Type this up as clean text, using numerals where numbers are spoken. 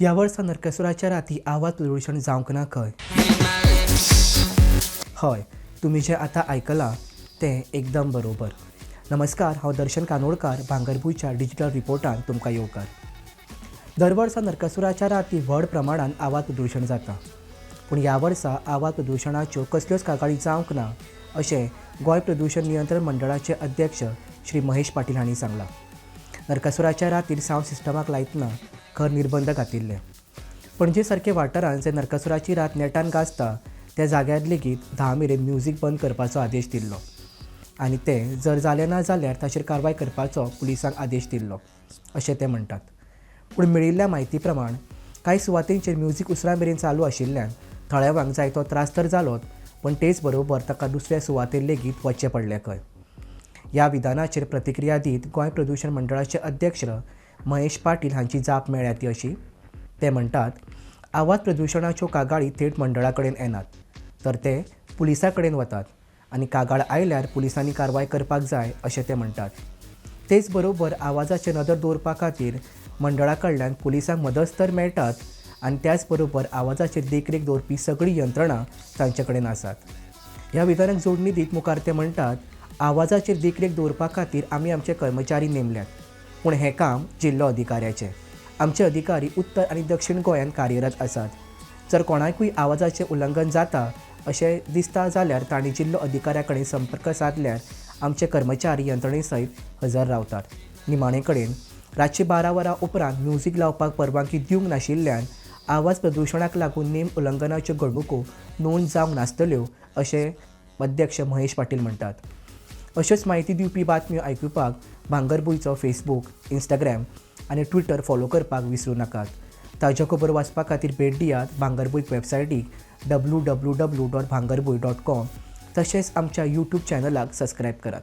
ह्या वर्सा नरकासुराच्या राती आवाज प्रदुशण जावंक ना खंय. हय, तुमी जें आतां आयकलां तें एकदम बरोबर. नमस्कार, हांव दर्शन कानोडकार. भांगरभूंयच्या डिजिटल रिपोर्टान तुमकां येवकार. दर वर्सा नरकासुराच्या राती व्हड प्रमाणान आवाज प्रदुशण जाता, पूण ह्या वर्सा आवाज प्रदुशणाच्यो कसल्योच कागाळी जावंक ना अशें गोंय प्रदुशण नियंत्रण मंडळाचे अध्यक्ष श्री महेश पाटील हांणी सांगलां. नरकासुराच्या रातीर सावंड सिस्टमाक लायतना खर निर्बंध घातिल्ले. पणजे सारके वाठारांत जंय नरकासुराची रात नेटान गाजता त्या जाग्यार लेगीत 10 मेरेन म्युजीक बंद करपाचो आदेश दिल्लो आनी तें जर जालें ना जाल्यार ताचेर कारवाय करपाचो पुलिसांक आदेश दिल्लो अशें ते म्हणटात. पूण मेळिल्ल्या म्हायती प्रमाण कांय सुवातींचेर म्युजीक उसरां मेरेन चालू आशिल्ल्यान थळाव्यांक जायतो त्रास तर जालोच, पूण तेच बरोबर ताका दुसऱ्या सुवातेर लेगीत वचचें पडलें खंय. ह्या विधानाचेर प्रतिक्रिया दीत गोंय प्रदुशण मंडळाचे अध्यक्ष महेश पाटील हांची जाप मेळ्ळ्या ती अशी. ते म्हणटात, आवाज प्रदुशणाच्यो कागाळी थेट मंडळा कडेन येनात, तर ते पुलिसां कडेन वतात आनी कागाळ आयल्यार पुलिसांनी कारवाय करपाक जाय अशें ते म्हणटात. तेच बरोबर आवाजाचेर नदर दवरपा खातीर मंडळा कडल्यान पुलिसांक मदत तर मेळटात आनी त्याच बरोबर आवाजाचेर देखरेख दवरपी सगळी यंत्रणां तांचे कडेन आसात. ह्या विधानाक जोडणी दीत मुखार ते म्हणटात, आवाजाचेर देखरेख दवरपा खातीर आमी आमचे कर्मचारी नेमल्यात, पूण हें काम जिल्लो अधिकाऱ्याचें. आमचे अधिकारी उत्तर आनी दक्षीण गोंयांत कार्यरत आसात. जर कोणाकूय आवाजाचें उल्लंघन जाता अशें दिसता जाल्यार तांणी जिल्लो अधिकाऱ्या कडेन संपर्क सादल्यार आमचे कर्मचारी यंत्रणे सयत हजर रावतात. निमाणे कडेन रातचे 12 वरां उपरांत म्युजीक लावपाक परवानगी दिवंक नाशिल्ल्यान आवाज प्रदुशणाक लागून नेम उल्लंघनाच्यो घडणुको नोंद जावंक नासतल्यो अशें अध्यक्ष महेश पाटील म्हणटात. अश्योच म्हायती दिवपी बातम्यो आयकुपाक भांगरभूंयचो फेसबूक, इंस्टाग्राम आनी ट्विटर फॉलो करपाक विसरूं नाकात. ताज्यो खबर वाचपा खातीर भेट दियात भांगरभूंय वेबसायटीक www.bhangarbhuin.com. तशेंच आमच्या यूट्यूब चॅनलाक सबस्क्रायब करात.